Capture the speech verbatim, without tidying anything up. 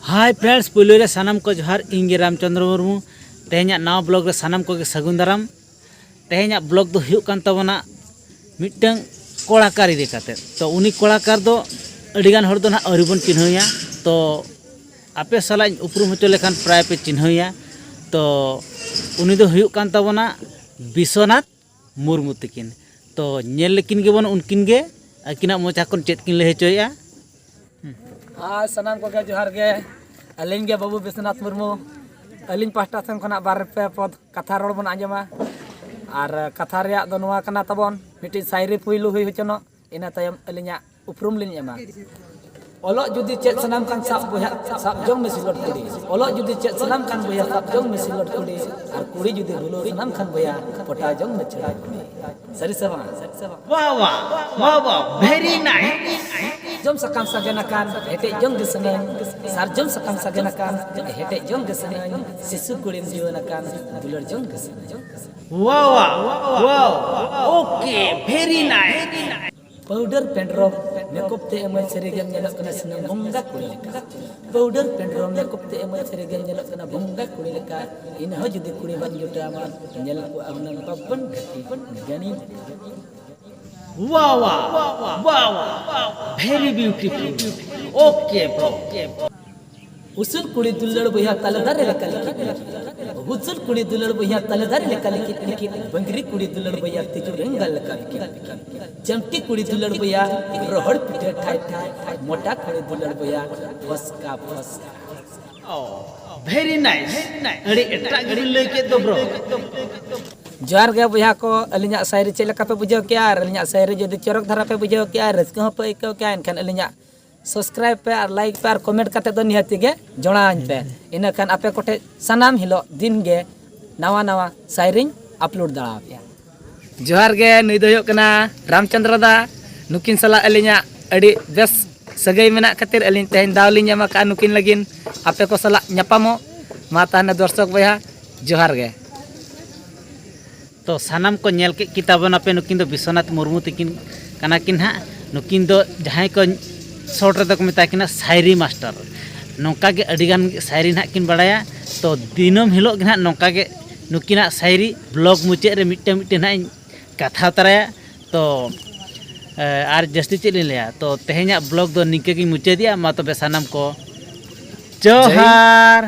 ᱦᱟᱭ friends, ᱯᱳᱭᱞᱳ ᱨᱮ ᱥᱟᱱᱟᱢ ᱠᱚ ᱡᱚᱦᱟᱨ᱾ ᱤᱧ ᱜᱮ ᱨᱟᱢᱪᱚᱸᱫᱽᱨᱚ ᱢᱩᱨᱢᱩ᱾ ᱛᱮᱦᱮᱧᱟᱜ ᱱᱟᱣᱟ ᱵᱞᱚᱜ ᱨᱮ ᱥᱟᱱᱟᱢ ᱠᱚᱜᱮ ᱥᱟᱹᱜᱩᱱ ᱫᱟᱨᱟᱢ᱾ ᱛᱮᱦᱮᱧᱟᱜ ᱵᱞᱚᱜ ᱫᱚ ᱦᱩᱭᱩᱜ ᱠᱟᱱ ᱛᱟᱵᱚᱱᱟ ᱢᱤᱫᱴᱟᱝ ᱠᱚᱲᱟᱠᱟᱨ ᱤᱫᱤ ᱠᱟᱛᱮ᱾ ᱛᱚ ᱩᱱᱤ ᱠᱚᱲᱟᱠᱟᱨ ᱫᱚ ᱟᱹᱰᱤᱜᱟᱱ ᱦᱚᱲ ᱫᱚ ᱱᱟᱦᱟᱜ ᱟᱹᱣᱨᱤ ᱵᱚᱱ ᱪᱤᱱᱦᱟᱹᱣᱮᱭᱟ᱾ ᱛᱚ ᱟᱯᱮ ᱥᱟᱞᱟᱜ ᱤᱧ ᱩᱯᱨᱩᱢ ᱦᱚᱪᱚ ᱞᱮᱠᱷᱟᱱ ᱯᱨᱟᱭ ᱯᱮ ᱪᱤᱱᱦᱟᱹᱣᱮᱭᱟ᱾ ᱛᱚ ᱩᱱᱤ ᱫᱚ ᱦᱩᱭᱩᱜ ᱠᱟᱱ ᱛᱟᱵᱚᱱᱟ ᱵᱤᱥᱣᱚᱱᱟᱛᱷ ᱢᱩᱨᱢᱩ ᱛᱟᱹᱠᱤᱱ᱾ ᱛᱚ ᱧᱮᱞ ᱞᱮᱠᱤᱱ ᱜᱮᱵᱚᱱ ᱩᱱᱠᱤᱱ ᱜᱮ ᱟᱹᱠᱤᱱᱟᱜ ᱢᱚᱪᱟ ᱠᱷᱚᱱ ᱪᱮᱫ ᱠᱤᱱ ᱞᱟᱹᱭ ᱦᱚᱪᱚᱭᱮᱫᱼᱟ᱾ ᱟᱨ ᱥᱟᱱᱟᱢ ᱠᱚᱜᱮ ᱡᱚᱦᱟᱨ ᱜᱮ᱾ ᱟᱹᱞᱤᱧ ᱜᱮ ᱵᱟᱹᱵᱩ ᱵᱤᱥᱣᱚᱱᱟᱛᱷ ᱢᱩᱨᱢᱩ᱾ ᱟᱹᱞᱤᱧ ᱯᱟᱦᱴᱟ ᱥᱮᱱ ᱠᱷᱚᱱᱟᱜ ᱵᱟᱨ ᱯᱮ ᱯᱚᱫ ᱠᱟᱛᱷᱟ ᱨᱚᱲ ᱵᱚᱱ ᱟᱸᱡᱚᱢᱟ᱾ ᱟᱨ ᱠᱟᱛᱷᱟ ᱨᱮᱭᱟᱜ ᱫᱚ ᱱᱚᱣᱟ ᱠᱟᱱᱟ ᱛᱟᱵᱚᱱ, ᱢᱤᱫᱴᱤᱡ ᱥᱟᱭᱨᱤ ᱯᱩᱭᱞᱩ ᱦᱩᱭ ᱦᱚᱪᱚᱱᱚᱜ, ᱤᱱᱟᱹ ᱛᱟᱭᱚᱢ ᱟᱹᱞᱤᱧᱟᱜ ᱩᱯᱨᱩᱢ ᱞᱤᱧ ᱮᱢᱟ᱾ ᱚᱞᱚᱜ ᱡᱩᱫᱤ ᱪᱮᱫ ᱥᱟᱱᱟᱢ ᱠᱷᱟᱱ ᱥᱟᱵ ᱵᱚᱭᱦᱟ, ᱥᱟᱵ ᱡᱚᱝ ᱢᱮ ᱥᱤᱞᱚᱴ ᱠᱩᱲᱤ᱾ ᱚᱞᱚᱜ ᱡᱩᱫᱤ ᱪᱮᱫ ᱥᱟᱱᱟᱢ ᱠᱷᱟᱱ ᱵᱚᱭᱦᱟ ᱥᱟᱵ ᱡᱚᱝ ᱢᱮ ᱥᱤᱞᱚᱴ ᱠᱩᱲᱤ᱾ ᱟᱨ ᱠᱩᱲᱤ ᱡᱩᱫᱤ ᱵᱷᱩᱞᱟᱹᱣ ᱥᱟᱱᱟᱢ ᱠᱷᱟᱱ ᱵᱚᱭᱦᱟ ᱯᱚᱴᱟᱣ ᱡᱚᱝ ᱢᱮ ᱪᱷᱟᱹᱲᱟ ᱠᱩᱲᱤ᱾ ᱥᱟᱹᱨᱤ ᱥᱮ ᱵᱟᱝ? ᱥᱟᱹᱨᱤ ᱥᱮ ᱵᱟᱝ? ᱵᱟᱦ ᱵᱟᱦ, ᱵᱟᱦ ᱵᱟᱦ, very nice. ᱡᱚᱢ ᱥᱟᱠᱟᱢ ᱥᱟᱜᱮᱱ ᱟᱠᱟᱱ ᱦᱮᱴᱮᱡ ᱡᱚᱝ ᱜᱮ ᱥᱟᱱᱟᱧ᱾ ᱥᱟᱨᱡᱚᱢ ᱥᱟᱠᱟᱢ ᱥᱟᱜᱮᱱ ᱟᱠᱟᱱ ᱦᱮᱴᱮᱡ ᱡᱚᱝ ᱜᱮ ᱥᱟᱱᱟᱧ᱾ ᱥᱤᱥᱩ ᱠᱩᱲᱤᱢ ᱡᱩᱣᱟᱹᱱ ᱟᱠᱟᱱ ᱫᱩᱞᱟᱹᱲ ᱡᱚᱝ ᱜᱮ ᱥᱟᱱᱟᱧ᱾ ᱵᱟᱦ ᱵᱟᱦ, ᱵᱟᱦ ᱵᱟᱦ, okay, very nice. ᱯᱟᱣᱰᱟᱨ ᱯᱮᱱᱰᱨᱚᱢ ᱢᱮᱠᱚᱯ ᱛᱮ ᱮᱢᱟᱹᱧ ᱥᱟᱹᱨᱤ ᱜᱮᱢ ᱧᱮᱞᱚᱜ ᱠᱟᱱᱟ ᱥᱤᱱᱟᱹᱢ ᱵᱚᱸᱜᱟ ᱠᱩᱲᱤ ᱞᱮᱠᱟ᱾ ᱯᱟᱣᱰᱟᱨ ᱯᱮᱱᱰᱨᱚᱢ ᱢᱮᱠᱚᱯ ᱛᱮ ᱮᱢᱟᱹᱧ ᱥᱟᱹᱨᱤ ᱜᱮᱢ ᱧᱮᱞᱚᱜ ᱠᱟᱱᱟ ᱵᱚᱸᱜᱟ ᱠᱩᱲᱤ ᱞᱮᱠᱟ᱾ ᱤᱧ ᱦᱚᱸ ᱡᱩᱫᱤ ᱠᱩᱲᱤ ᱵᱟᱹᱧ ᱡᱩᱴᱟᱹᱣᱟᱢᱟ, ᱧᱮᱞ ᱠᱚᱣᱟ ᱦᱩᱱᱟᱹᱝ ᱵᱟᱵᱚᱱ ᱜᱟᱛᱮ ᱜᱟᱹᱱᱤ᱾ ᱵᱟᱦ ᱵᱟᱦ, ᱵᱟᱦ ᱵᱟᱦ, very beautiful. Okay bro. ᱩᱥᱩᱞ ᱠᱩᱲᱤ ᱫᱩᱞᱟᱹᱲ ᱵᱚᱭᱦᱟ ᱛᱟᱞᱮ ᱫᱟᱨᱮ ᱞᱮᱠᱟ ᱞᱤᱠᱤᱫ ᱞᱤᱠᱤᱫ᱾ ᱩᱥᱩᱞ ᱠᱩᱲᱤ ᱫᱩᱞᱟᱹᱲ ᱵᱚᱭᱦᱟ ᱛᱟᱞᱮ ᱫᱟᱨᱮ ᱞᱮᱠᱟ ᱞᱤᱠᱤᱫ ᱞᱤᱠᱤᱫ᱾ ᱵᱟᱝᱨᱤ ᱠᱩᱲᱤ ᱫᱩᱞᱟᱹᱲ ᱵᱚᱭᱦᱟ ᱛᱤᱡᱩ ᱨᱮᱸᱜᱟ ᱞᱮᱠᱟ ᱵᱤᱠᱤᱫ ᱵᱤᱠᱤᱫ᱾ ᱪᱟᱢᱴᱤ ᱠᱩᱲᱤ ᱫᱩᱞᱟᱹᱲ ᱵᱚᱭᱦᱟ ᱨᱚᱦᱚᱲ ᱯᱤᱴᱷᱟᱹ ᱴᱷᱟᱭ ᱴᱷᱟᱭ᱾ ᱢᱚᱴᱟ ᱠᱩᱲᱤ ᱫᱩᱞᱟᱹᱲ ᱵᱚᱭᱦᱟ ᱯᱷᱚᱥᱠᱟ ᱯᱷᱚᱥᱠᱟ᱾ Oh, very nice. ᱟᱹᱰᱤ ᱮᱴᱟᱜ ᱜᱮᱵᱤᱱ ᱞᱟᱹᱭ ᱠᱮᱫ ᱫᱚ bro. ᱡᱚᱦᱟᱨ ᱜᱮ ᱵᱚᱭᱦᱟ ᱠᱚ, ᱟᱹᱞᱤᱧᱟᱜ ᱥᱟᱭᱨᱤ ᱪᱮᱫ ᱞᱮᱠᱟ ᱯᱮ ᱵᱩᱡᱷᱟᱹᱣ ᱠᱮᱜᱼᱟ? ᱟᱨ ᱟᱹᱞᱤᱧᱟᱜ ᱥᱟᱭᱨᱤ ᱡᱩᱫᱤ ᱪᱚᱨᱚᱠ ᱫᱷᱟᱨᱟ ᱯᱮ ᱵᱩᱡᱷᱟᱹᱣ ᱠᱮᱜᱼᱟ, ᱨᱟᱹᱥᱠᱟᱹ ᱦᱚᱸ ᱯᱮ ᱟᱹᱭᱠᱟᱹᱣ ᱠᱮᱜᱼᱟ, ᱮᱱᱠᱷᱟᱱ ᱟᱹᱞᱤᱧᱟᱜ subscribe ᱯᱮ ᱟᱨ like ᱯᱮ ᱟᱨ comment ᱠᱟᱛᱮ ᱫᱚ ᱱᱤᱦᱟᱹᱛᱤ ᱜᱮ ᱡᱚᱲᱟᱣᱟᱹᱧ ᱯᱮ᱾ ᱤᱱᱟᱹᱠᱷᱟᱱ ᱟᱯᱮ ᱠᱚᱴᱷᱮᱡ ᱥᱟᱱᱟᱢ ᱦᱤᱞᱳᱜ ᱫᱤᱱ ᱜᱮ ᱱᱟᱣᱟ ᱱᱟᱣᱟ ᱥᱟᱭᱨᱤᱧ upload ᱫᱟᱲᱮ ᱟᱯᱮᱭᱟ᱾ ᱡᱚᱦᱟᱨ ᱜᱮ, ᱱᱩᱭ ᱫᱚ ᱦᱩᱭᱩᱜ ᱠᱟᱱᱟ ᱨᱟᱢᱪᱚᱸᱫᱽᱨᱚ ᱫᱟ᱾ ᱱᱩᱠᱤᱱ ᱥᱟᱞᱟᱜ ᱟᱹᱞᱤᱧᱟᱜ ᱟᱹᱰᱤ ᱵᱮᱥ ᱥᱟᱹᱜᱟᱹᱭ ᱢᱮᱱᱟᱜ ᱠᱷᱟᱹᱛᱤᱨ ᱟᱹᱞᱤᱧ ᱛᱮᱦᱮᱧ ᱫᱟᱣ ᱞᱤᱧ ᱧᱟᱢ ᱟᱠᱟᱫᱼᱟ ᱱᱩᱠᱤᱱ ᱞᱟᱹᱜᱤᱫ ᱟᱯᱮ ᱠᱚ ᱥᱟᱞᱟᱜ ᱧᱟᱯᱟᱢᱚᱜ᱾ ᱢᱟ ᱛᱟᱦᱞᱮ ᱫᱚᱨᱥᱚᱠ ᱵᱚᱭᱦᱟ, ᱡᱚᱦᱟᱨ ᱜᱮ᱾ ᱛᱚ ᱥᱟᱱᱟᱢ ᱠᱚ ᱧᱮᱞ ᱠᱮᱫ ᱠᱤᱱ ᱛᱟᱵᱚᱱᱟᱯᱮ, ᱱᱩᱠᱤᱱ ᱫᱚ ᱵᱤᱥᱣᱚᱱᱟᱛᱷ ᱢᱩᱨᱢᱩ ᱛᱟᱹᱠᱤᱱ ᱠᱟᱱᱟ ᱠᱤᱱ ᱦᱟᱸᱜ᱾ ᱱᱩᱠᱤᱱ ᱫᱚ ᱡᱟᱦᱟᱸᱭ ᱠᱚ short ᱨᱮᱫᱚ ᱠᱚ ᱢᱮᱛᱟ ᱠᱤᱱᱟ ᱥᱟᱭᱨᱤ ᱢᱟᱥᱴᱟᱨ᱾ ᱱᱚᱝᱠᱟ ᱜᱮ ᱟᱹᱰᱤ ᱜᱟᱱ ᱥᱟᱭᱨᱤ ᱱᱟᱦᱟᱜ ᱠᱤᱱ ᱵᱟᱲᱟᱭᱟ᱾ ᱛᱚ ᱫᱤᱱᱟᱹᱢ ᱦᱤᱞᱳᱜ ᱜᱮ ᱱᱟᱦᱟᱜ ᱱᱚᱝᱠᱟ ᱜᱮ ᱱᱩᱠᱤᱱᱟᱜ ᱥᱟᱭᱨᱤ ᱵᱞᱚᱜ ᱢᱩᱪᱟᱹᱫ ᱨᱮ ᱢᱤᱫᱴᱟᱝ ᱢᱤᱫᱴᱟᱝ ᱱᱟᱦᱟᱜ ᱤᱧ ᱠᱟᱛᱷᱟ ᱛᱟᱨᱟᱭᱟ᱾ ᱛᱚ ᱮ, ᱟᱨ ᱡᱟᱹᱥᱛᱤ ᱪᱮᱫ ᱞᱤᱧ ᱞᱟᱹᱭᱟ? ᱛᱚ ᱛᱮᱦᱮᱧᱟᱜ ᱵᱞᱚᱜ ᱫᱚ ᱱᱤᱝᱠᱟᱹ ᱜᱤᱧ ᱢᱩᱪᱟᱹᱫᱮᱜᱼᱟ᱾ ᱢᱟ ᱛᱚᱵᱮ ᱥᱟᱱᱟᱢ ᱠᱚ ᱡᱚᱦᱟᱨ᱾